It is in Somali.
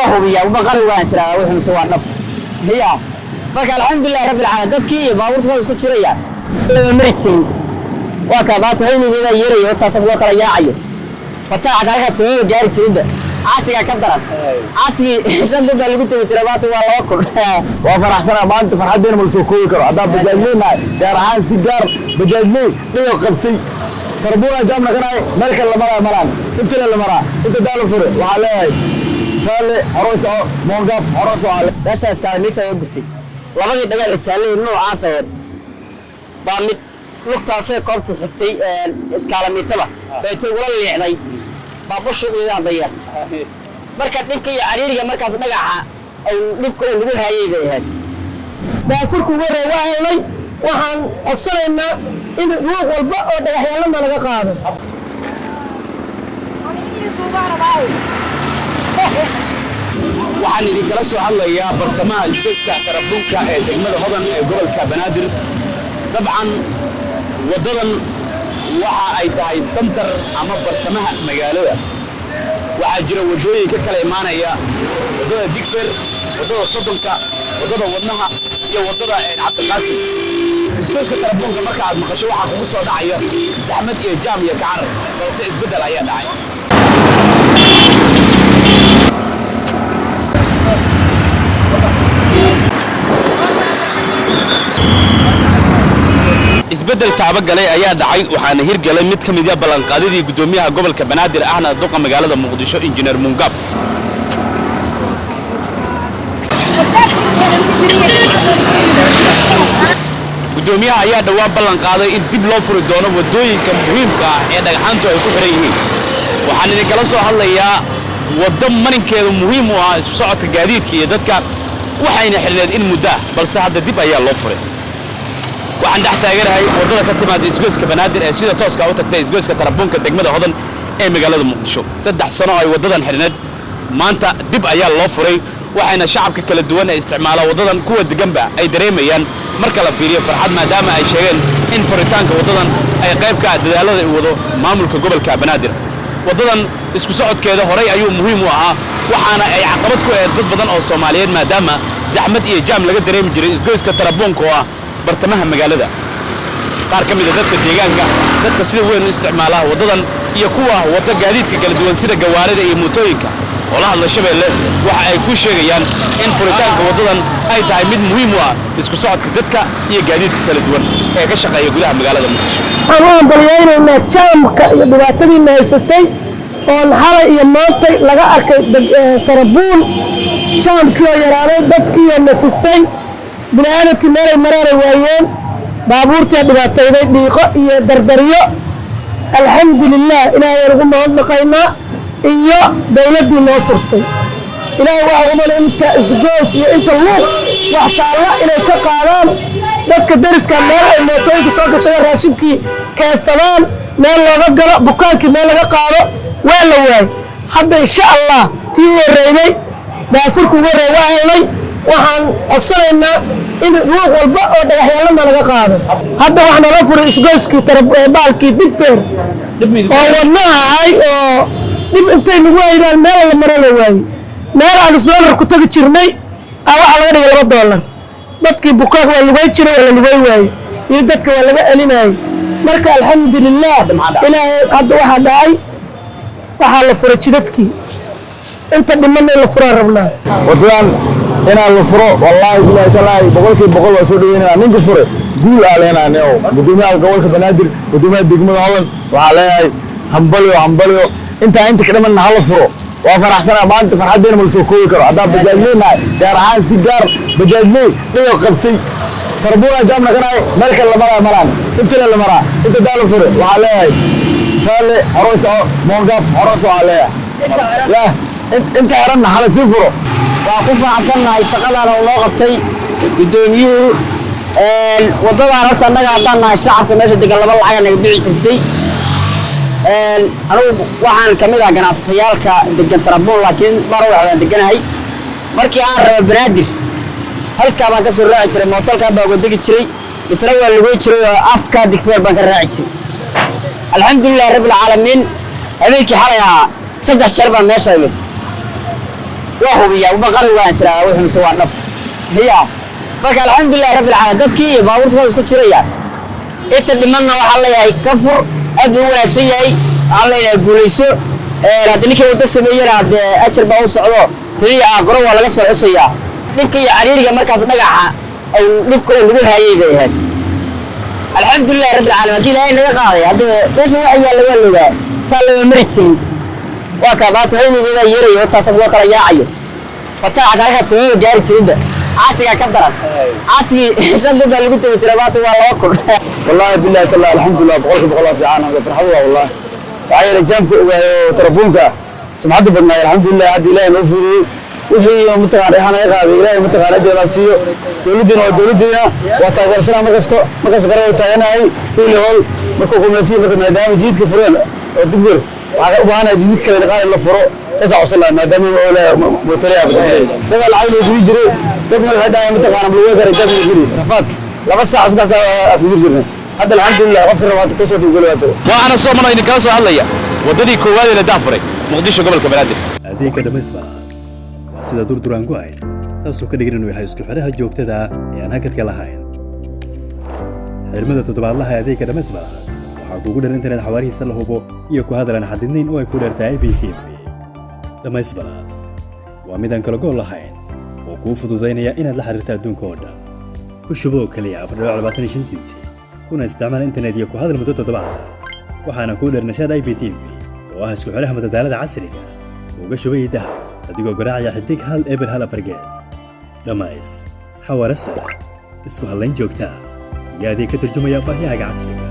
Ma hubiya, ma qari, waan israa wixii mise waa dhab miya. Marka alxamdulilah rabbil caalamiin, dadkii iyo baabuurta waa isku jirayaan, lama mari jirin. Waa kaa maanta haynigeeda yeerayo, hortaasaas loo kala yaacayo. Fataaca kalka samada gaari jirinba, caasigaa ka daran. Caasigii 5000 baa lagu tegi jira, maanta waa 2000. Waa faraxsanaa maanta, farxaddeena ma la soo koobi karo. Haddaa bajaajleynahay, gaar ahaan si gaar bajaajley dhigo qabtay tarbuuna jaam naqanaay, meel kale la maraa malaan, intale la maraa, inta daa la fure. Waxaa leeyahay faalle hore soco, moongaab hore soco. Meesha iskaalamiinta ga gubtay, labadii dhagax itaalay noocaas ahayd baa mid lugtaafee koobta xigtay iskaalamiitada bay intay ula liicday baa bushuqdeedaan dayeertay. Marka dhibka iyo cariiriga markaas dhagaxa dhibka uu lagu haayay bay ahayd. Daafurka ugu horreeya waa helnay. Waxaan codsanaynaa in ruux walba oo dhagaxyaalada laga qaado. Waxaan idinkala soo hadlayaa bartamaha isgoyska Tarabuunka ee degmada Hodan ee gobolka Banaadir. Dabcan waddadan waxa ay tahay santar ama bartamaha magaalada. Waxaa jira waddooyin ka kala imaanaya waddada Digfer, waddada Soddonka, waddada Wadnaha iyo waddada Cabdiqaasim. Isgoyska Tarabuunka marka aad maqasho waxaa kugu soo dhacaya saxmad iyo jaam iyo kacarar, balse isbeddel ayaa dhacay. Isbeddel taabagalay ayaa dhacay, waxaana hirgalay mid ka mid ah ballanqaadidii guddoomiyaha gobolka Banaadir ahna duqa magaalada Muqdisho, injineer Mungaab. Guddoomiyaha ayaa dhowaan ballan qaaday in dib loo furi doono waddooyinka muhiimka ah ee dhagxaantu ay ku xihan yihiin. Waxaan idinkala soo hadlayaa waddo marinkeedu muhiim u ah isu socodka gaadiidka iyo dadka, waxayna xidhneed in muddo ah, balse hadda dib ayaa loo furay. Waxaan dhex taaganahay waddada ka timaada isgoyska Banaadir ee sida tooska u tagtay isgoyska Tarabuunka degmada Hodan ee magaalada Muqdisho. 3 sano ay waddadan xidhneed, maanta dib ayaa loo furay, waxayna shacabka kala duwan ee isticmaala waddadan kuwa deganba ay dareemayaan marka la fiiriyo farxad, maadaama ay sheegeen in furitaanka waddadan ay qayb ka ah dadaalada uu wado maamulka gobolka Banaadir. Waddadan isku socodkeeda horay ayuu muhiim u ahaa, waxaana ay caqabad ku ahayd dad badan oo Soomaaliyeed, maadaama zaxmad iyo jaam laga dareemi jiray isgoyska Tarabuunka oo ah bartamaha magaalada. Qaar ka mid a dadka deegaanka, dadka sida weyn u isticmaala waddadan iyo kuwa wata gaadiidka kala duwan sida gawaarida iyo mootooyinka oo la hadla Shabeelle, waxa ay ku sheegayaan in furitaanka waddadan ay tahay mid muhiim u ah isku socodka dadka iyo gaadiidka kala duwan ee ka shaqeeya gudaha magaalada Muqdisho. Waxaan u hambalyaynaynaa jaamka iyo dhibaatadiina haysatay oon xalay iyo maantay laga arkay Tarabuun, jaamkii oo yaraaday, dadkii oo nafisay, bini'aadamkii meelay maraanay waayeen, baabuurtii dhibaatayday, dhiiqo iyo dardaryo. Alxamdulilah, ilaahay aan ugu mahadnaqaynaa iyo dowladdii noo furtay. Ilaahay waxaa umala inta isgoys iyo inta luuq wax taalla inay ka qaadaan dadka deriska, meel ay mootooyinka soo gashadaan, raashinkii keensadaan, meel looga galo, bukaankii meel laga qaado waa la waayey. Hadda insha Allah tii u horreyday, daafurka ugu horreeya waa helnay. Waxaan codsanaynaa in ruux walba oo dhagaxyaalada laga qaado. Hadda waxaa nala furay isgoyskii baalkii Digfeer oo Wadnaha ahay oo dhib intay nagu haydaan meel la maro la waayey. Meel aan doolar ku tagi jirnay aa waxaa laga dhigay $2. Dadkii bukaanka waa lugay jiray, waa la lugay waayey iyo dadka waa laga celinayay. Marka alxamdulilah, ilaahay hadda waxaa dhacay, waxaa la furay jidadkii, inta dhimanna in la furaan rabnaa. Waddadan inaan la furo, wallaahi billahi tallaahi, 100% waa soo dhaweynayna. Ninka fure guul aa leenahay neo gudoomiyaha gobolka Banaadir, gudoomiyaha degmada Hodan. Waxaa leeyahay hambalyo, hambalyo. Intaa inta ka dhimanna hala furo. Waa faraxsanaa maanta, farxaddeena ma la soo koobi karo. Haddaa bajaajleynahay, gaar ahaan si gaar bajaajley dhigo qabtay tarbuuna jaam naqanaay, meel kale la maraa malaan, intale la maraa, inta daa la fure. Waxaa leeyahay faalle hore soco, moongaab hore soco aa leeyahay. Yah, inta xiranna hala sii furo. Waa ku faraxsannahay shaqadana uu noo qabtay guddoomiyuhu waddadaan. Horta annaga haddaan nahay shacabka meesha degan, laba lacaga naga dhici jirtay. Anigu waxaan ka mid ah ganacsatayaalka degan Tarabuun, laakiin Barowax baan deganahay. Markii aan rabo Banaadir, halkaa baan ka soo raaci jiray, mootalkaa baa uga degi jiray, misna waa lugay jiray oo afkaa Digfeer baan ka raaci jiray. Alxamdulilahi rabbil caalamiin, habeenkii xalay ahaa 3 jeer baan meesha imid. Waa hubiyaa uma qalin, waan israa wuxuu mise waa dhab ya. Marka alxamdulilah rabbil caalamiin, dadkii iyo baabuurta waa isku jirayaan. Inta dhimanna waxaa leeyahay ka fur, aad buu u wanaagsan yahay. Waxaa leeyahay guulayso. Hadda ninkii waddo sameeyena haddee ajar baa u socdo, taliya aakhiro waa laga soo xusayaa. Dhibka iyo cariiriga markaas dhagaxa dhibka uu lagu haayay bay ahayd. Alxamdulilah rabbil caalamiin, haddii Ilaahay naga qaaday. Hadda meesha waxa yaalla waa loogaa, saa lama mari jirin. Waa kaa maanta haynigeedaa yeerayo, hortaasaas loo kala yaacayo. Fataaxa halkaas samaba gaari jirinba, caasigaa ka daran. Caasigii 5000 baa lagu tegi jiray, maanta waa 2000. Wallahi billahi tallahi, alxamdulilah, 100% waa fiican. Farxad waa wallahi, waxaa yeelay jaamka ogaayo tarabuunka samcadda badnaay. Alxamdulilah, hadda Ilaahay noo fududeeyey wixii mataqaan dhexan naga qaaday. Ilaahay mataqaan ajir siiyo. Dowladdiina waa dowladdiina, waa taageersanaa markasto, markas garan way taaganahay hili hool markuu kumaysiy. Marka maadaama jidka fureen oo dib fur, waxaa u baahanahay jidka kale qaad in la furo. Saasaa codsan lahaa, maadaama mootolaya dad lacag loo gudi jiray. Dadna waxay dhahay mataqaana lagu garay jaamka guri rafaad 2 saac 3 saac aa ku jiri jirnay. Hadda alxamdulilah, qofka rabaa toosoo geli waa tago. Waa ana Soomano idinkala soo hadlaya waddadii koowaad ee la daafuray Muqdisho, gobolka Banaadir. Adeegga Dhamays Plus waa sida durduraan go'ayn, taasoo ka dhigan inuu yahay isku xidhaha joogtada ah ee aan hakadka lahayn. Xirmada toddobaadlaha ee adeegga Dhamays Plus waxaa kugu dhan internet xawaarihiisa la hubo iyo ku hadal aan xadidnayn oo ay ku dheertahay IPTV. Dhamays Plus waa mid aan kala gool lahayn oo kuu fududaynaya inaad la xiriirto adduunka oo dhan. Ku shubo oo keliya 4.25 senti, kuna isticmaal internet iyo ku hadal muddo toddobaad. Waxaana kuu dheer nashaad IPTV oo ah isku xidhaha madadaalada casriga. Uga shubay dahab adigoo garaacaya *1014#. Dhammays, xawaare sare, isku hallayn joogta iyo adeeg ka tarjumaya baahiyahaaga casriga.